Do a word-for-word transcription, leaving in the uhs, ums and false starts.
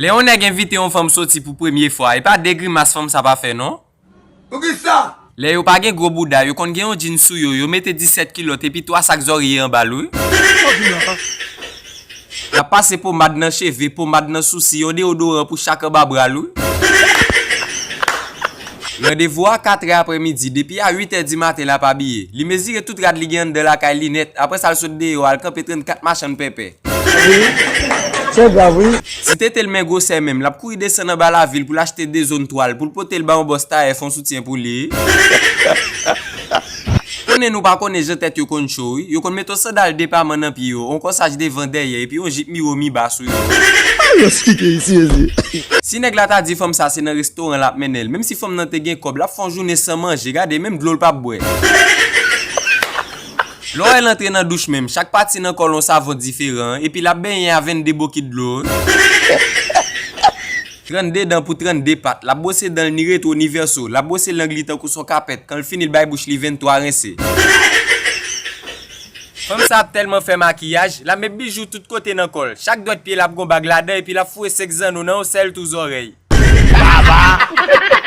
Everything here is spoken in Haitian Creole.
Lè yon nèg envite yon fanm soti pou premye fwa, e pa de grimas fanm sa pa fè non. Poukisa? Lè yo pa gen gwo bouda, yo konn gen yon djin sou yo, yo mete disèt kilòt epi twa sak zòrye anba l wi. Y ap pase pomad nan cheve, pomad nan sousi, yon deodoran pou chak anba bra l wi. Randevou a katrè aprèmidi, depi a uitè di maten l ap abiye. Li mezire tout rad li gen anndan lakay li nèt, apre sa l sot deyò al kanpe trannkat machann pèpè. Wi. Se grav wi. Si tete l men gwosè menm, l ap kouri desann anba lavil pou l achte de zòn twal pou l pote l ba yon bòs tayè fè yon soutyen pou li. Konnen nou pa konnen jan tèt yo konn cho wi. Yo konn mete yon sandal depaman nan pye yo, yon kòsaj devan dèyè epi yon jip miwo miba sou yo. Ay yo skike isi mezi. Si nèg la ta di fanm sa se nan restoran l ap mennen l, menm si fanm nan te gen kòb, l ap fè yon jounen san manje, gade menm dlo l p ap bwè. Lè w wè l antre nan douch menm, chak pati nan kò l yon savon diferan, epi l ap benyen a vennde bokit dlo. Trannde dan pou trannde pat, l ap bwose dan l ni retwo ni vèso, l ap bwose lang li tankou s on kapèt, kan l fini l bay bouch li venntwa rense. Fanm sa ap tèlman fè makiyaj, l ap met bijou tout kote nan kò l, chak dwèt pye l ap gon bag ladan epi l ap foure senk zanno nan yon sèl tou zòrèy. Baba!